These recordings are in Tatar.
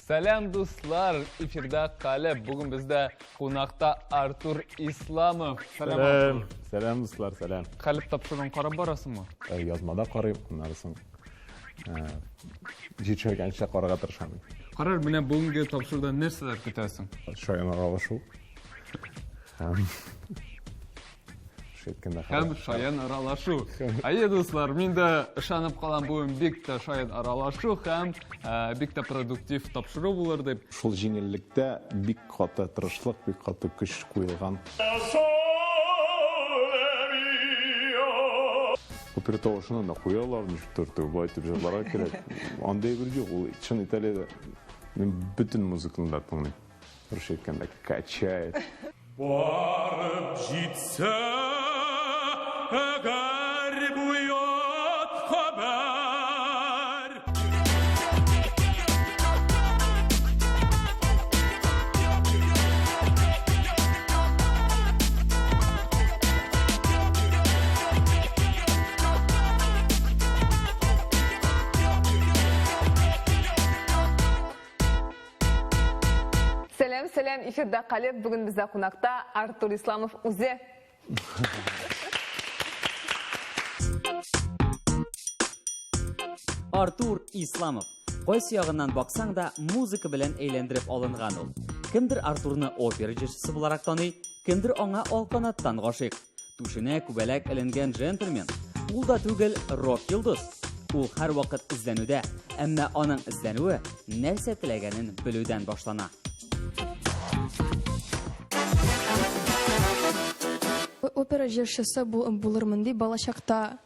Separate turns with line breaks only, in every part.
Сәлам, дуслар! Эфирда Калеб. Бүген бездә кунакта Артур Исламов.
Сәлам, Артур. Сәлам, дуслар, сәлам.
Калеб тапшыруын карап барасыңмы?
Э, язмада карыйм, аннары соң э, җитешергәнчә карарга тырышам.
Карар, менә бүгенге тапшырудан нәрсәләр көтәсең?
Шаян аралашу. Һәм
Һәм шаян аралашу. Әйе, дуслар, мин дә ышанып калам, бүген бик тә шаян аралашу һәм э, бик тә продуктив тапшыру булыр дип.
Шул җиңеллектә бик каты тырышлык, бик каты көч куелган. Опера тавышын анда куялар, ничектер болай итеп җырларга кирәк. Андый бер юк, ул чын Италиядә мин бөтен музыканы да тыңлыйм. Русча әйткәндә, качает.
Барып җитсә, әгәр бу ят хәбәр.
Сәлам, сәлам, эфирда Калеб, бүген бездә кунакта Артур Исламов үзе.
Артур Исламов. Кайсы ягыннан баксаң да, музыка белән әйләндереп алынган ул. Кемдер Артурны опера җырчысы буларак таный, кемдер аңа алканаттан гашыйк. Түшенә күбәләк эленгән джентльмен. Ул да түгел рок-йолдыз. Ул һәрвакыт эзләнүдә, әмма аның эзләнүе нәрсә теләгәнен белүдән башлана.
Опера җырчысы булырмын дип балачакта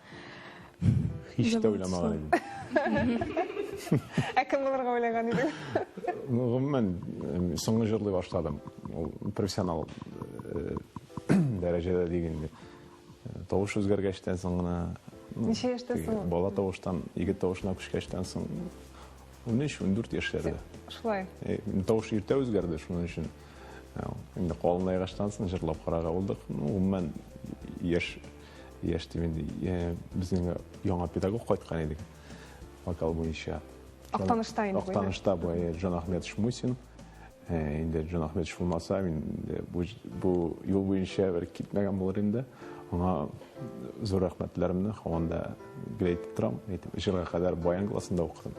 Һич тә уйламаган идем.
Ә кем булырга уйлаган идең?
Ну, гомумән, соңгы җырлый башладым. Ул профессионал э, дәрәҗәдә дигәндә. Э, тавыш үзгәргәчтән соң гына.
Ничә яшьтә соң?
Бала тавыштан егет тавышына күчкәчтән соң 13-14 яшьләрдә.
Шулай.
Э, тавыш иртә үзгәрде, шуның өчен инде калынайгачтан соң җырлап карарга булдык. Ну, гомумән, яшь яшь дип инде безнең яңа педагог кайткан идек вокал буенча.
Актанышта инде.
Актанышта бу Джон Ахметович Мусин. Э, инде Джон Ахметович булмаса, мин бу, бу юл буенча бер китмәгән булыр инде. Аңа зур рәхмәтләремне һаман да гел әйтеп торам. Әйтеп, җырга кадәр баян классында укыдым.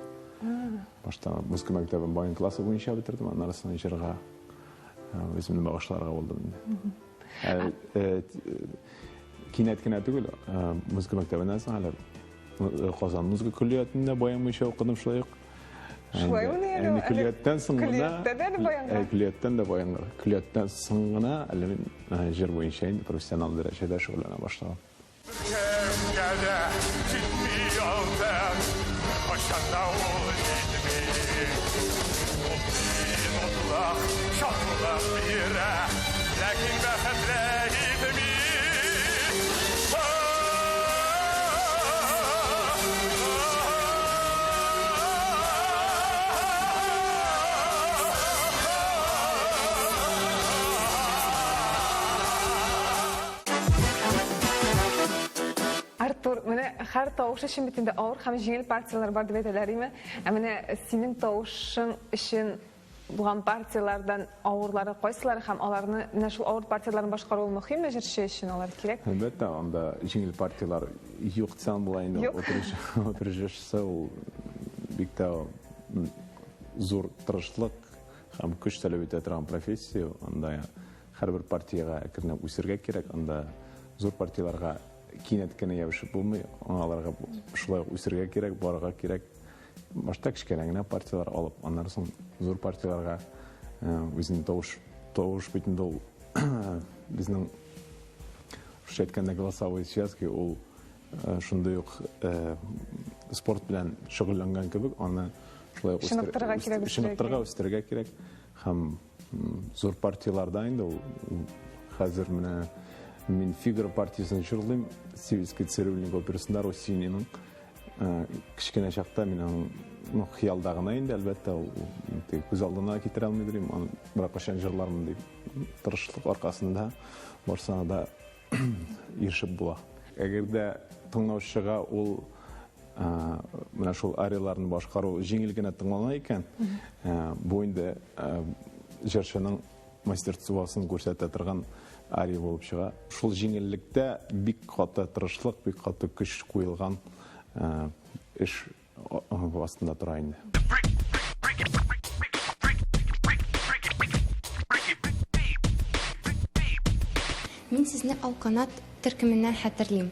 Башта музыка мәктәбен баян классы буенча бетердем, аннары соң җырга э, үземне багышларга булдым инде. Э, кинәт кенә түгел, музыка мәктәбеннән соң әле Казан музыка көллиятендә баян буенча укыдым шулай ук.
Шулай мени
әле? Инде көллияттән соң гына.
Көллияттә дә әле баянга?
Көллияттән дә баянга. Көллияттән соң гына әле мин җыр буенча инде профессионал дәрәҗәдә шөгыльләнә башладым.
Кемгә дә җитми алтын, беркайчан да ул җитми. Ул минутлык шатлык бирә, ләкин бәхетле итми.
Артур, менә һәр тавыш өчен бит инде авыр һәм җиңел партияләр бар дип әйтәләр, име? Ә менә синең тавышың өчен булган партияләрдән авырлары кайсылары һәм аларны менә шул авыр партияләрне башкару мөһимме җырчы өчен алар кирәк?
Әлбәттә, анда җиңел партияләр юк дисәң була инде.
Юк.
Опера җырчысы ул бик тә зур тырышлык һәм көч таләп итә торган профессия. Анда һәрбер партиягә әкренләп үсергә кирәк. Анда зур партияләргә кинәт кенә ябышып булмый. Аңа шулай ук үсергә кирәк, барырга кирәк. Башта кечкенә генә партияләр алып, аннары соң зур партияләргә э, үзенең тавыш тавыш бит инде ул безнең русча әйткәндә голосовые связки ул э, шундый ук э, спорт белән шөгыльләнгән кебек, аны шулай ук
чыныктырырга кирәк,
чыныктырырга, үстерергә кирәк һәм зур партияләрдә инде ул хәзер менә мин Фигаро партиясен җырлыйм Севильский цирюльник операсында Россининың. Э, кечкенә чакта мин аның ну хыялда гына инде әлбәттә ул күз алдына китерә алмый идем аны беркайчан җырлармын дип тырышлык аркасында барсына да ирешеп була әгәр дә тыңлаучыга ул Менә шул арияләрне башкару җиңел генә тыңлана икән. Бу инде җырчының мастерствосын күрсәтә торган ария булып чыга. Шул җиңеллектә бик каты тырышлык, бик каты көч куелган эш астында тора инде.
Мин сезне Алканат төркеменнән хәтерлим.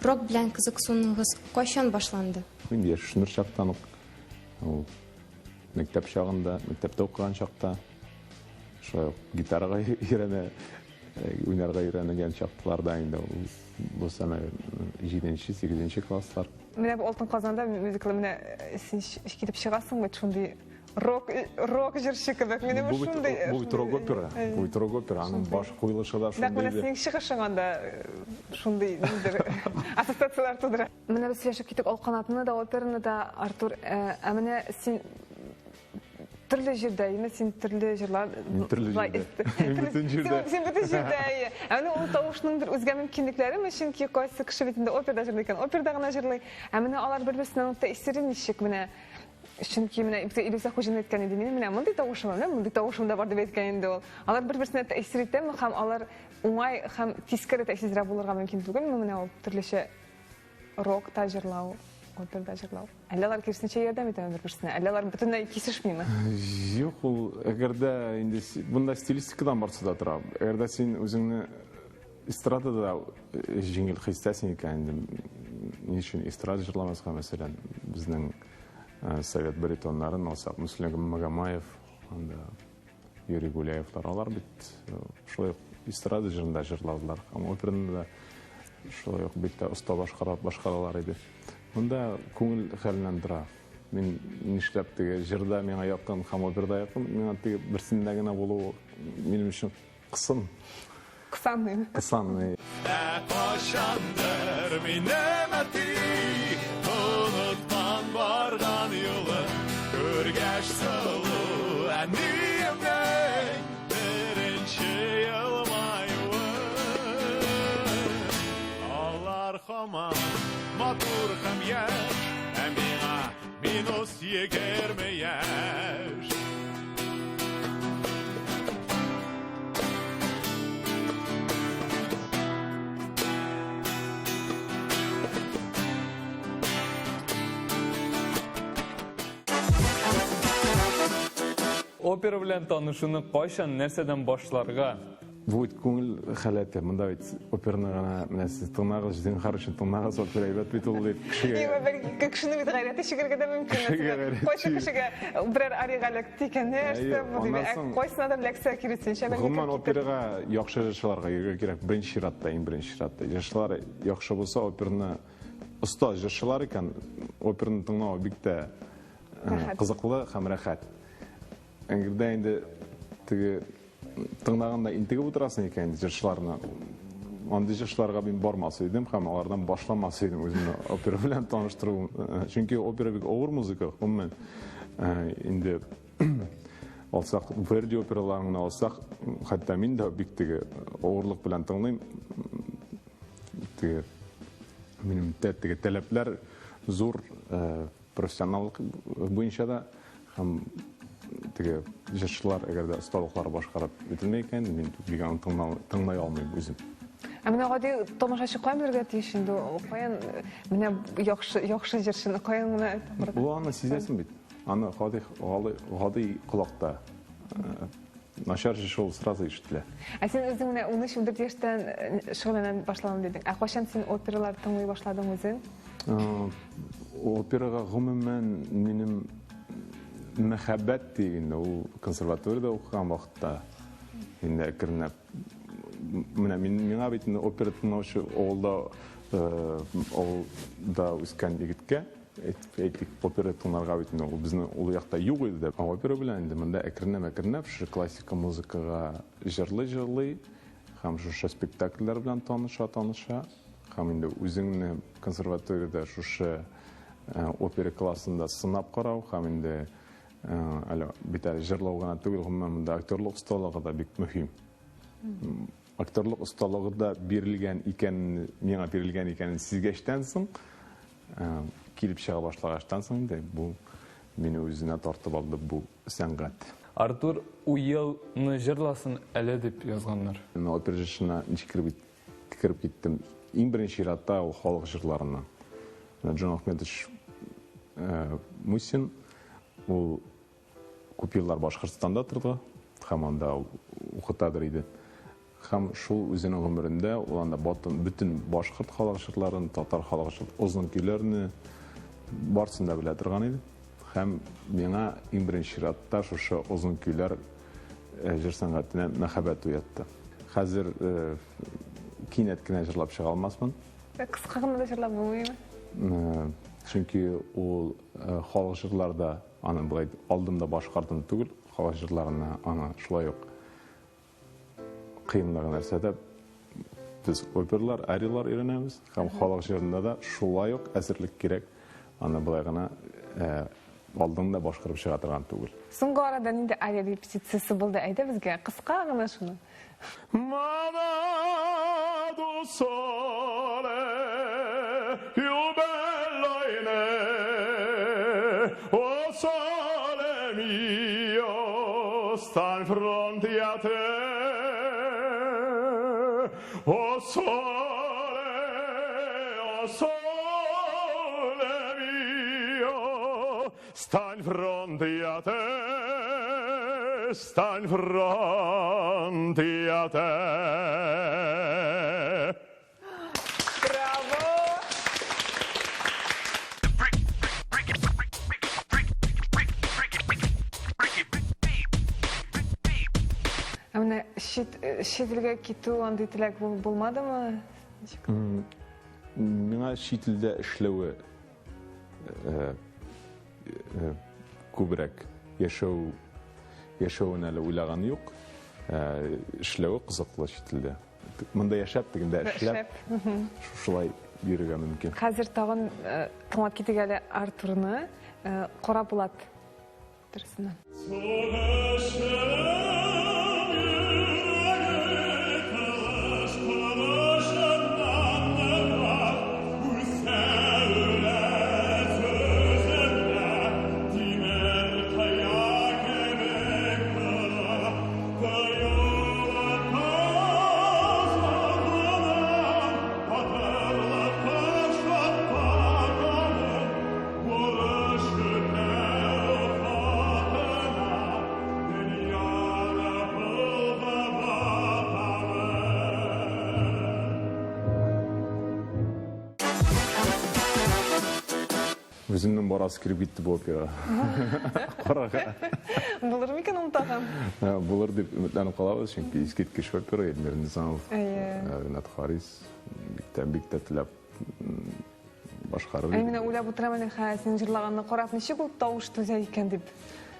Рок белән кызыксынуыгыз кайчан башланды?
Мин яшүсмер чактан ук, ул мәктәп чагында, мәктәптә укыган чакта, шулай ук гитарага өйрәнә, уйнарга өйрәнгән чакларда инде ул булса, 7-нче, 8-нче класслар.
Менә бу Алтын Казанда мюзиклы менә син килеп чыгасың бит шундый рок рок җырчы кебек. Минем
Бу бит
шундый
бу бит рок опера. Бу бит рок опера, аның баш куелышы да
Нәкъ менә
шундый.
синең чыгышың анда шундый ниндидер ассоциацияләр тудыра. Менә без сөйләшеп киттек Алканатны да, операны да, Артур. Ә менә син төрле җирдә, әйеме? Син төрле җырлар
Мин төрле җирдә. Мин бөтен җирдә.
Син бөтен җирдә, әйе. Ә менә ул тавышның бер үзгә мөмкинлекләреме? Чөнки кайсы кеше бит инде операда җырлый икән, операда гына җырлый. Ә менә алар бер-берсенең тәэсире ничек менә? Чөнки менә безгә Илүсә Хуҗина әйткән иде, минем менә мондый тавышым бар, менә мондый тавышым да бар дип әйткән инде ул. Алар бер-берсенә тәэсир итәме һәм алар уңай һәм тискәре тәэсиррәк булырга мөмкин түгелме? Менә ул төрлечә рокта җырлау, операда җырлау. Әллә алар киресенчә ярдәм итәме бер-берсенә? Әллә алар бөтенләй кисешмиме?
Юк, ул әгәр дә инде монда стилистикадан барсы да тора. Әгәр дә син үзеңне эстрадада җиңел хис итәсең икән, инде ни өчен эстрада җырламаска, мәсәлән, безнең совет баритоннарын алсак, Мөслим Магомаев, анда Юрий Гуляевлар, алар бит шулай ук эстрада җырында җырладылар. Һәм операны да шулай ук бик тә оста башкара, башкаралар иде. Монда күңел хәленнән тора. Мин нишләп теге җырда миңа якын һәм операда якын, миңа теге берсендә генә булу минем өчен кысын.
Кысан.
Кысан.
Ә кайчандыр минем әти оныткан барган юлын күргәч сылу әниемнең беренче елмаюын. Алар һаман матур һәм яшь, ә миңа минус 20 яшь.
Опера белән танышуны кайчан, нәрсәдән башларга?
Бу бит күңел халәте. Монда бит операны гына менә сез тыңлагыз, зинһар өчен тыңлагыз, опера әйбәт бит ул дип кешегә.
Юк, бәлки кешене бит гайрәте чигергә дә мөмкин.
Кешегә гайрәте
Кайсы кешегә берәр арига эләкте икән, нәрсә бу дип, ә кайсынадыр эләксә киресенчә бәлки.
Гомумән операга яхшы җырчыларга йөрергә кирәк. Беренче чиратта, иң беренче чиратта. Җырчылар яхшы булса, операны оста җырчылар икән, операны тыңлау бик тә кызыклы һәм рәхәт. Әгәр дә инде теге тыңлаганда интегеп утырасың икән инде җырчыларны, андый җырчыларга мин бармас идем һәм алардан башламас идем үземне опера белән таныштыру. Чөнки опера бик авыр музыка, гомумән. Инде алсак, Верди операларын гына алсак, хәтта мин дә бик теге авырлык белән тыңлыйм. Теге минем теге таләпләр зур, профессионаллык буенча да һәм теге җырчылар әгәр дә осталыклары башкарып бетермәй икән, мин бик аны тыңлай алмыйм үзем.
Ә менә гади тамашачы каян белергә тиеш инде ул? Каян менә яхшы, яхшы җырчыны каян гына табарга?
Ул аны сизәсең бит. Аны гади, гади колакта начар җырчы ул сразу ишетелә.
Ә син үзең менә 13-14 яшьтән шөгыльләнә башладым дидең. Ә кайчан син опералар тыңлый башладың үзең?
Операга гомумән минем мәхәббәт дип инде ул консерваториядә укыган вакытта инде әкренләп менә мин миңа бит инде опера тыңлаучы авылда авылда үскән егеткә әйтик, опера тыңларга бит инде ул безнең ул якта юк иде дә. Опера белән инде монда әкренләп-әкренләп шушы классика музыкага җырлый-җырлый һәм шушы спектакльләр белән таныша-таныша һәм инде үзеңне консерваториядә шушы опера классында сынап карау һәм инде әле бит әле җырлау гына түгел, гомумән монда актерлык осталыгы да бик мөһим. Актерлык осталыгы да бирелгән икән, миңа бирелгән икәнен сизгәчтән соң, килеп чыга башлагачтан соң инде бу мине үзенә тартып алды бу сәнгать.
Артур Уел ны җырласын әле дип язганнар.
Мин опера җырчысына ничек кереп кереп киттем? Иң беренче чиратта ул халык җырларына. Джон Ахметович э, Мусин ул күп еллар Башкортстанда торды һәм анда укытадыр иде. Һәм шул үзенең гомерендә ул анда бөтен башкорт халык җырларын, татар халык җыр, озын көйләрне барысын да белә торган иде. Һәм миңа иң беренче чиратта шушы озын көйләр э, җыр сәнгатенә мәхәббәт уятты. Хәзер э, кинәт кенә җырлап чыга алмасмын.
Кыска гына да җырлап булмыймы?
Э, чөнки ул халык җырларда аны былай алдым да башкардым түгел, халык җырларына аны шулай ук Кыенлыгы нәрсәдә? Без оперлар, ариялар өйрәнәбез һәм халык җырында да шулай ук әзерлек кирәк. Аны болай гына э, алдың да башкарып чыга торган түгел.
Соңгы арада нинди ария репетициясе булды? Әйдә безгә кыска гына шуны.
M'ha dato sole più bello ahimè, o sole mio, sta in fronte a te. O sole, o sole mio, sta in fronte a te, sta in fronte a te.
Браво! Ә менә чит э, чит илгә китү андый теләк булмадымы? Ничек?
Миңа чит илдә эшләве э, э, күбрәк яшәү яшәвен әле уйлаган юк. Эшләве кызыклы чит илдә. Монда яшәп, тегендә эшләп, шулай йөрергә мөмкин.
Хәзер тагын э, тыңлап китик әле Артурны. Э, Кара Булат дөресеннән.
Үземнең барасы килеп китте бу операга. Карага.
Булыр микән ул тагын?
Э, булыр дип өметләнеп калабыз, чөнки искиткеч опера Эльмир Низамов, э, Ренат Харис бик тә бик тә теләп башкарыр.
Ә менә уйлап утырам әле, хә, син җырлаганны карап, ничек ул тавыш түзә икән дип.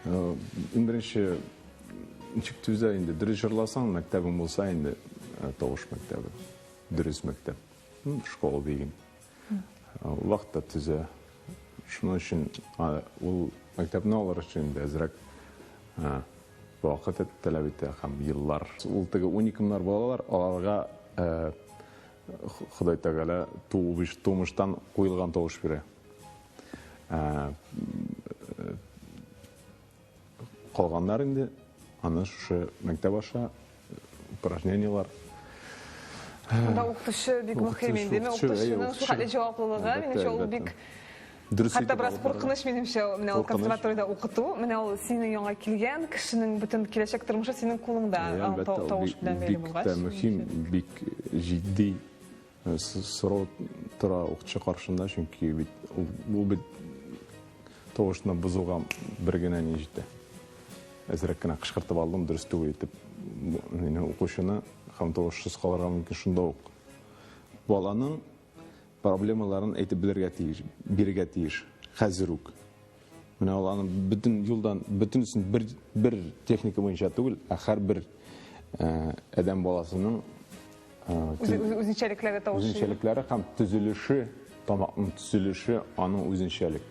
Э, иң беренче ничек түзә инде, дөрес җырласаң, мәктәбең булса инде, тавыш мәктәбе, дөрес мәктәп, школа диген. Ул вакытта төзә. Шуның өчен ул мәктәпне алыр өчен инде әзрәк вакыт таләп итә һәм еллар. Ул теге уникумнар булалар, аларга Ходай Тәгалә тумыштан куелган тавыш бирә. Калганнар инде аны шушы мәктәп аша упражнениелар.
Монда укытучы бик мөһим инде. Укытучының шул хәтле җаваплылыгы, минемчә, ул бик
Дөрес
Хәтта бераз куркыныч минемчә, менә ул консерваториядә укыту, менә ул синең яңа килгән кешенең бөтен киләчәк тормышы синең кулыңда, тавыш белән бәйле булгач.
Бик тә мөһим, бик җитди Сорау тора укытучы каршында, чөнки бит ул бит тавышны бозуга бер генә ни җитә. Әзрәк кенә кычкыртып алдым, дөрес түгел итеп мине укучыны һәм тавышсыз калырга мөмкин шунда ук. Баланың проблемаларын әйтеп белергә тиеш, бирергә тиеш хәзер үк. Менә ул аны бөтен юлдан, бөтенесен бер, бер техника буенча түгел, ә һәрбер адәм баласының
үзенчәлекләре тавышы.
Үзенчәлекләре һәм төзелеше, тамакның төзелеше аның үзенчәлек,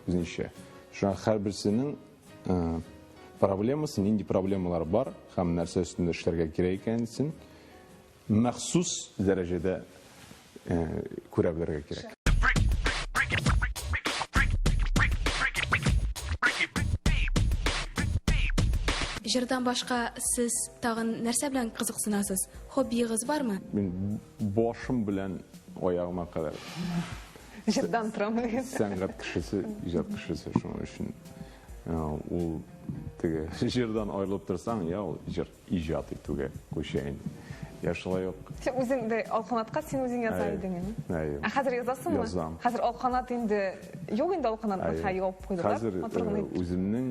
үзенчә. Шуңа һәрберсенең проблемасы, нинди проблемалар бар һәм нәрсә өстендә эшләргә кирәк икәнен махсус дәрәҗәдә күрә белергә кирәк.
Җырдан башка сез тагын нәрсә белән кызыксынасыз? Хоббиегыз бармы?
Мин башым белән аягыма кадәр
Җырдан торам дигән.
Сәнгать кешесе, иҗат кешесе, шуның өчен ул теге җырдан аерылып торсаң, я ул җыр иҗат итүгә күчә инде. Я шулай ук.
Син үзең дә Алканатка син үзең яза идең инде.
Әйе.
Ә хәзер язасыңмы?
Язам.
Хәзер Алканат инде юк инде Алканатны хәй ябып куйдылар.
Хәзер үземнең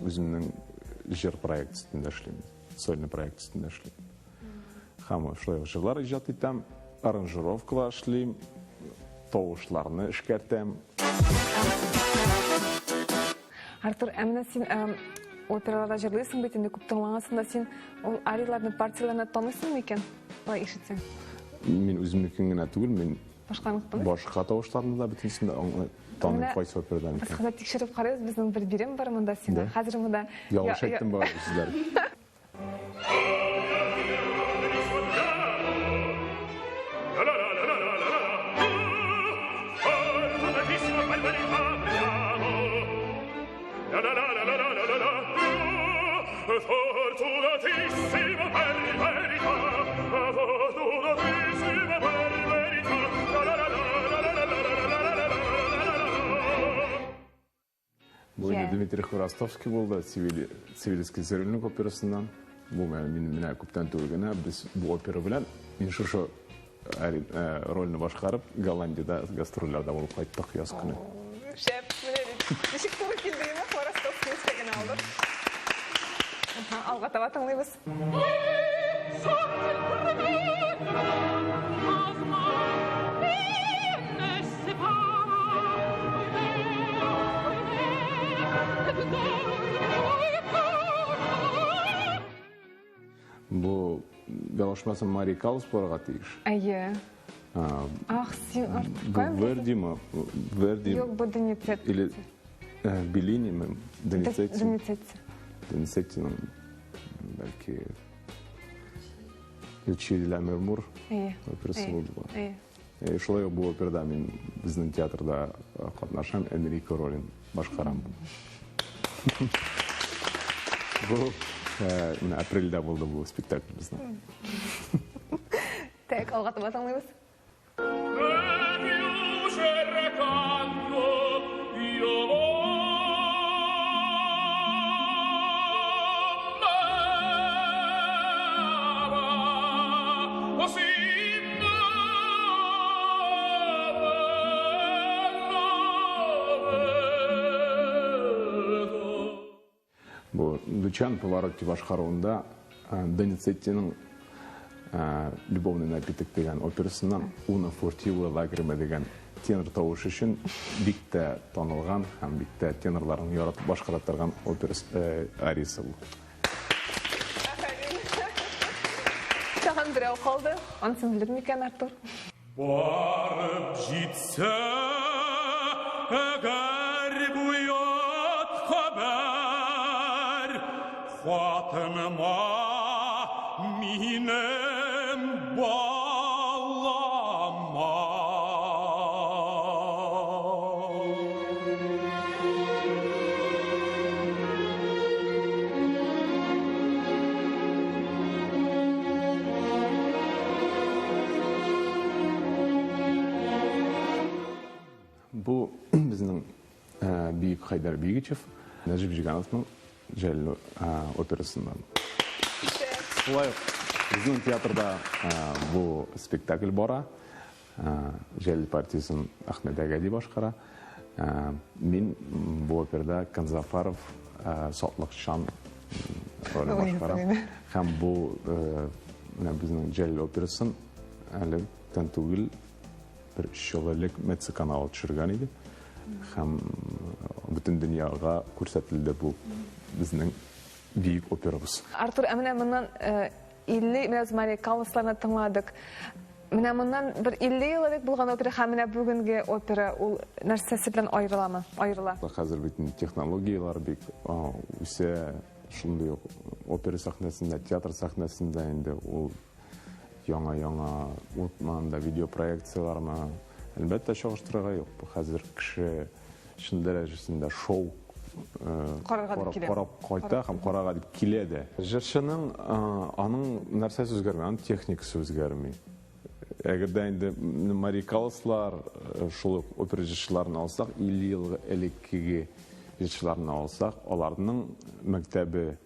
үземнең җыр проект өстендә эшлим. Сольный проект өстендә эшлим. Һәм шулай ук җырлар иҗат итәм, аранжировкалар эшлим, тавышларны эшкәртәм.
Артур, ә менә син операларда җырлыйсың бит инде, күп тыңлагансың да, син ул арияләрне, партияләрне таныйсыңмы икән? Алай ишетсәң.
Мин үземнекен генә түгел, мин
Башканы таныйсың?
Башка тавышларны да бөтенесен дә аңлый, таныйм, кайсы операдан
Без
икән.
хәзер тикшереп карыйбыз, безнең бер бирем бар монда сиңа.
Да.
Хәзер монда
Ялгыш әйттем бары сүзләр. Бу инде Дмитрий Хворостовский булды, Севильский цирюльник операсыннан. Бу мин менә күптән түгел генә без бу опера белән мин шушы рольне башкарып Голландиядә гастрольләрдә булып кайттык яз көне.
Шәп, менә бит. Ничек туры килде, яме Хворостовский искә генә алдык. Алга таба тыңлыйбыз.
Бу, ялгышмасам, Мария Каллас булырга тиеш.
Әйе. Ах, син Артур,
Бу
каян белдең?
Вердиме? Верди.
Юк, бу Доницетти.
Или Беллиниме? Доницетти.
Доницетти.
Доницеттиның, бәлки, Лючия де ла Мермур
Әйе.
операсы
Әйе.
булды бу.
Әйе.
Шулай ук бу операда мин безнең театрда катнашам, Энрико ролен башкарам. Бу менә апрельдә булды бу спектакль безнең.
Так, алга таба тыңлыйбыз.
Бу Лучано Паваротти башкаруында Доницеттиның Любовный напиток дигән операсыннан Una furtiva lacrima дигән тенор тавышы өчен бик тә танылган һәм бик тә тенорларның яратып башкара торган операсы ариясы бу.
Тагын берәү калды. Анысын белер микән Артур?
Барып җитсә, әгәр бу ят хәбәр, хатыныма минем балама.
Бу безнең бөек Хәйдәр Бигичев, Нәҗип Җигановның Җәлил операсыннан. Шулай ук безнең театрда бу спектакль бара. Җәлил партиясен Әхмәт Әгәди башкара. Мин бу операда Канзафаров сатлыкчан ролен башкарам. Һәм бу менә безнең Җәлил операсын әле күптән түгел бер өч ел элек Меца каналы төшергән иде. Һәм бөтен дөньяга күрсәтелде бу безнең бөек операбыз.
Артур, ә менә моннан 50, менә без Мария Калласларны тыңладык. Менә моннан бер 50 ел элек булган опера һәм менә бүгенге опера ул нәрсәсе белән аерыламы? Аерыла.
Хәзер бит инде технологияләр бик үсә, шундый ук опера сәхнәсендә, театр сәхнәсендә инде ул яңа-яңа утман да видеопроекцияләрме, әлбәттә, чагыштырырга юк. Хәзер кеше чын дәрәҗәсендә шоу
Карарга дип килә.
Карап кайта һәм карарга дип килә дә. Җырчының аның нәрсәсе үзгәрми, аның техникасы үзгәрми. Әгәр дә инде Мари Калласлар, шул ук опера җырчыларын алсак, 50 ел элеккеге җырчыларны алсак, аларның мәктәбе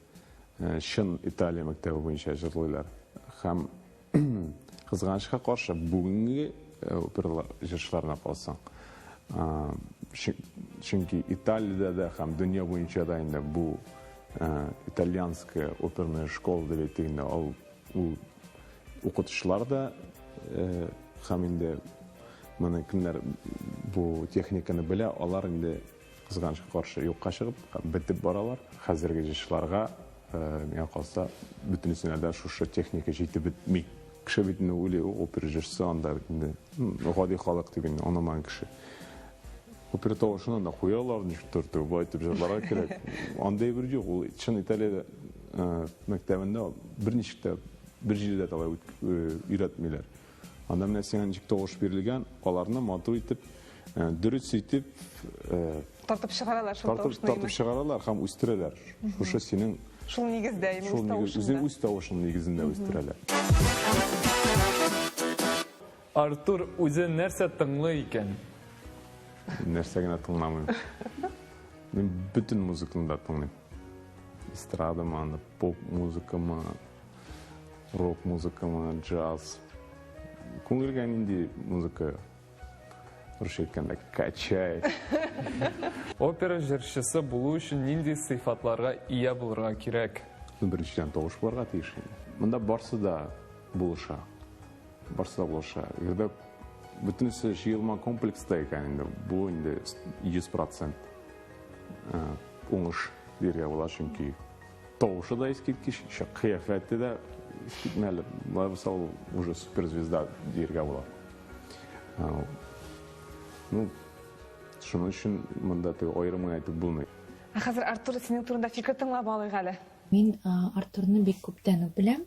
чын Италия мәктәбе буенча җырлыйлар. Һәм кызганычка каршы, бүгенге опера җырчыларына калсаң, чөнки Италиядә дә һәм дөнья буенча да инде бу итальянская оперная школа дип әйтик инде, ул укытучылар да һәм инде моны кемнәр бу техниканы белә, алар инде кызганычка каршы юкка чыгып, бетеп баралар. Хәзерге җырчыларга, миңа калса, бөтенесенә дә шушы техника җитеп бетми. Кеше бит инде уйлый, опера җырчысы анда бит инде гади халык дип инде аңламаган кеше. Опера тавышын анда куялар, ничектер болай итеп җырларга кирәк. Андый бер юк, ул чын Италия мәктәбендә берничек тә бер җирдә дә алай өйрәтмиләр. Анда менә сиңа ничек тавыш бирелгән, аларны матур итеп, дөрес итеп
тартып чыгаралар шул тавышны.
Тартып чыгаралар һәм үстерәләр. Шушы синең
шул нигездә,
үз тавышыңда. Үз тавышың нигезендә үстерәләр.
Артур үзе нәрсә тыңлый икән?
Нәрсә генә тыңламыйм. Мин бөтен музыканы да тыңлыйм. Эстрадамы, поп музыкамы, рок музыкамы, джаз. Күңелгә нинди музыка, русча әйткәндә, качает.
Опера җырчысы булу өчен нинди сыйфатларга ия булырга кирәк?
Беренчедән, тавыш булырга тиеш инде. Монда барсы да булыша. Барсы да булыша. Әгәр дә бөтенесе җыелма комплекста икән инде, бу инде 100% уңыш дияргә була, чөнки тавышы да искиткеч, кыяфәте дә искитмәле. Болай булса, ул уже суперзвезда дияргә була. Ну, шуның өчен монда теге аерым гына әйтеп булмый.
Ә хәзер, Артур, синең турында фикер тыңлап алыйк әле.
Мин Артурны бик күптән үк беләм.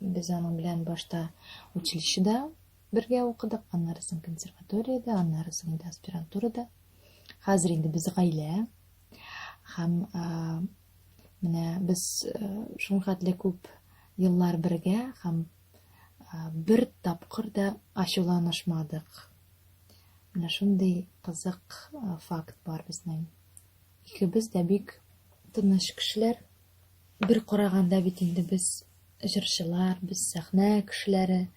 Без аның белән башта училищеда бергә укыдык, аннары соң консерваториядә, аннары соң инде аспирантурада. Хәзер инде без гаилә. Һәм менә без шул хәтле күп еллар бергә һәм бер тапкыр да ачуланышмадык. Менә шундый кызык факт бар безнең. Икебез дә бик тыныч кешеләр. Бер караганда бит инде без җырчылар, без сәхнә кешеләре,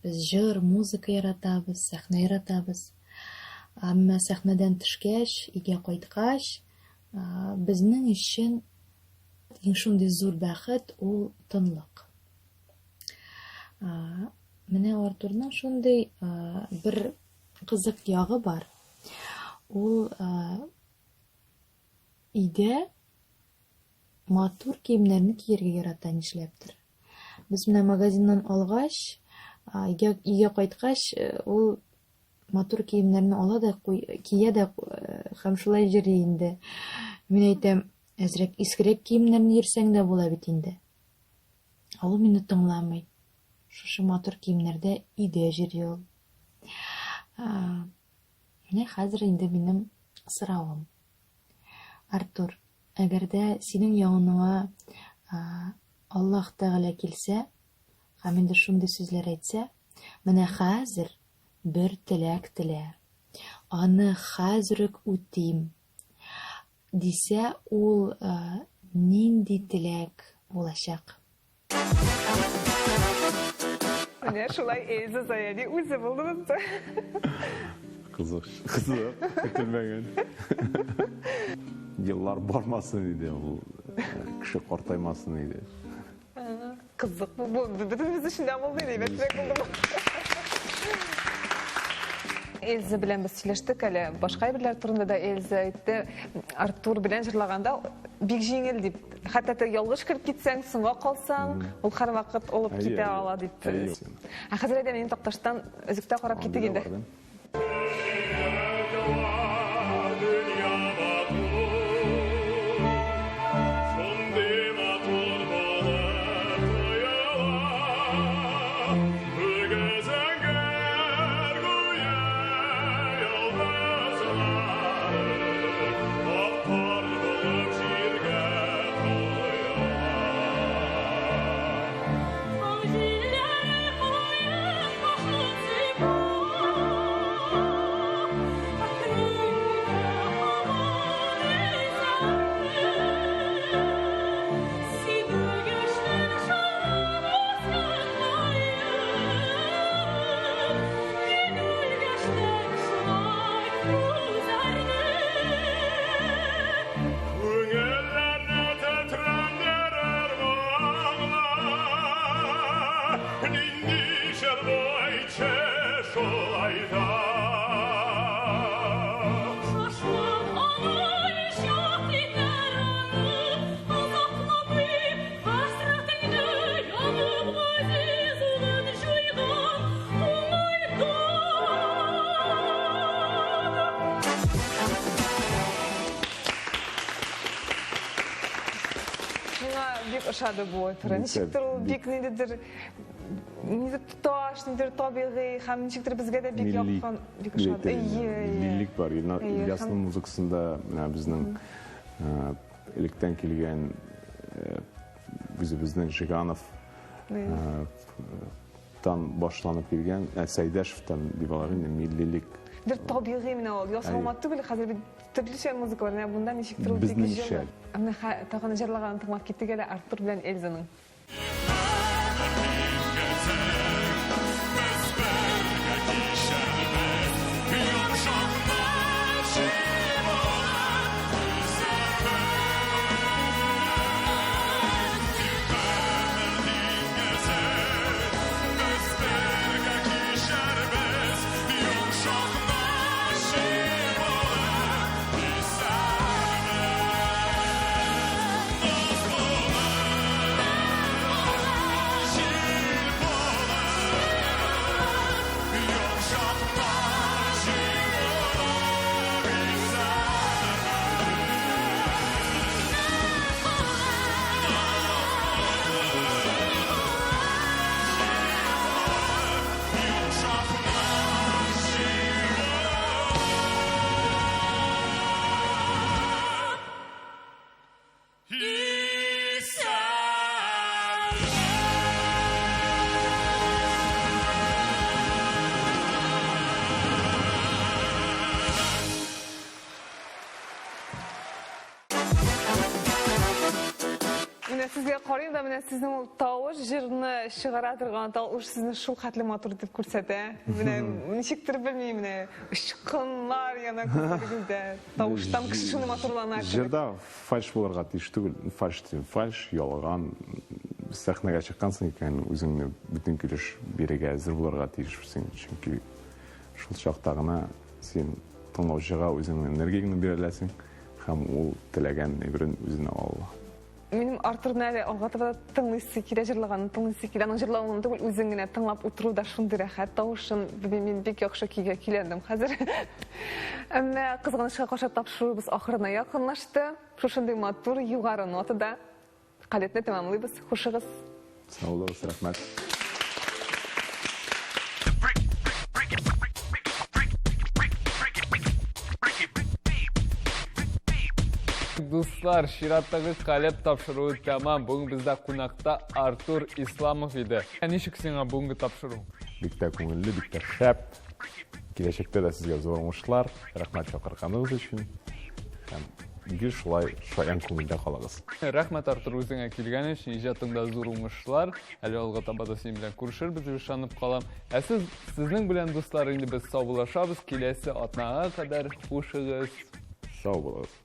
без җыр, музыка яратабыз, сәхнә яратабыз. Әмма сәхнәдән төшкәч, өйгә кайткач, безнең өчен иң шундый зур бәхет ул тынлык. Менә Артурның шундый бер кызык ягы бар. Ул өйдә матур киемнәрне кияргә ярата нишләптер. Без менә магазиннан алгач, өйгә кайткач, ул матур киемнәрне ала да кия дә һәм шулай йөри инде. Мин әйтәм, әзрәк искерәк киемнәрне йөрсәң дә була бит инде. Ә ул мине тыңламый. Шушы матур киемнәрдә өйдә йөри ул. Менә хәзер инде минем соравым. Артур, әгәр дә синең яныңа Аллаһ Тәгалә килсә һәм инде шундый сүзләр әйтсә, менә хәзер бер теләк телә, аны хәзер үк үтим, дисә, ул нинди теләк булачак?
Менә шулай Эльза Заяни үзе булды монда.
Кызык, кызык, көтелмәгән. Еллар бармасын иде ул, кеше картаймасын иде.
Кызык бу, бу бөтенебез өчен дә булды, әйбәтрәк булды бу. Эльза белән без сөйләштек әле, башка әйберләр турында да Эльза әйтте. Артур белән җырлаганда бик җиңел дип, хәтта теге ялгыш кереп китсәң, соңга калсаң, ул һәрвакыт алып китә ала дип. Ә хәзер әйдә минем Такташтан өзектә карап китик инде.
шулай да.
Миңа бик ошады бу опера. Ничектер ул бик ниндидер нидер тоташ, нидер табигый һәм ничектер безгә дә бик якын, бик ошады. Әйе,
Миллилек бар. Ильясның музыкасында менә безнең электән килгән үзебезнең Жиганов тан башланып килгән, Сәйдәшевтан дип алар инде миллилек.
Бер табигый менә ул, ясалма түгел, хәзер бит төрлечә музыка бар, менә бунда ничектер ул бик
Безнеңчә.
Менә тагын җырлаганын тыңлап киттек әле Артур белән Эльзаның. Менә сезгә карыйм да, менә сезнең ул тавыш җырны чыгара торган тавыш сезне шул хәтле матур итеп күрсәтә. Менә ничектер белмим, менә очкыннар яна күзләрегездә. Тавыштан кеше шундый матурлана.
Җырда фальш булырга тиеш түгел. Фальш дим, фальш, ялган. Сәхнәгә чыккансың икән, үзеңне бөтен килеш бирергә әзер булырга тиешсең. Чөнки шул чакта гына син тыңлаучыга үзеңнең энергияңне бирә аласың һәм ул теләгән әйберен үзенә ала ала.
Минем Артурны әле алга таба да тыңлыйсы килә, җырлаганын тыңлыйсы килә. Аның җырлавын түгел, үзен генә тыңлап утыру да шундый рәхәт. Тавышын белмим, мин бик яхшы көйгә көйләндем хәзер. Әмма кызганычка каршы тапшыруыбыз ахырына якынлашты. Шушындый матур югары нотада калетны тәмамлыйбыз. Хушыгыз.
Сау булыгыз, рәхмәт.
Дуслар, чираттагы Калеб тапшыруы тәмам. Бүген бездә кунакта Артур Исламов иде. Ә ничек сиңа бүгенге тапшыру?
Бик тә күңелле, бик тә шәп. Киләчәктә дә сезгә зур уңышлар. Рәхмәт чакырганыгыз өчен. Һәм гел шулай шаян күңелдә калыгыз.
Рәхмәт, Артур, үзеңә килгән өчен, иҗатыңда зур уңышлар. Әле алга таба да синең белән күрешербез дип ышанып калам. Ә сез, сезнең белән, дуслар, инде без саубуллашабыз. Киләсе атнага кадәр хушыгыз.
Сау булыгыз.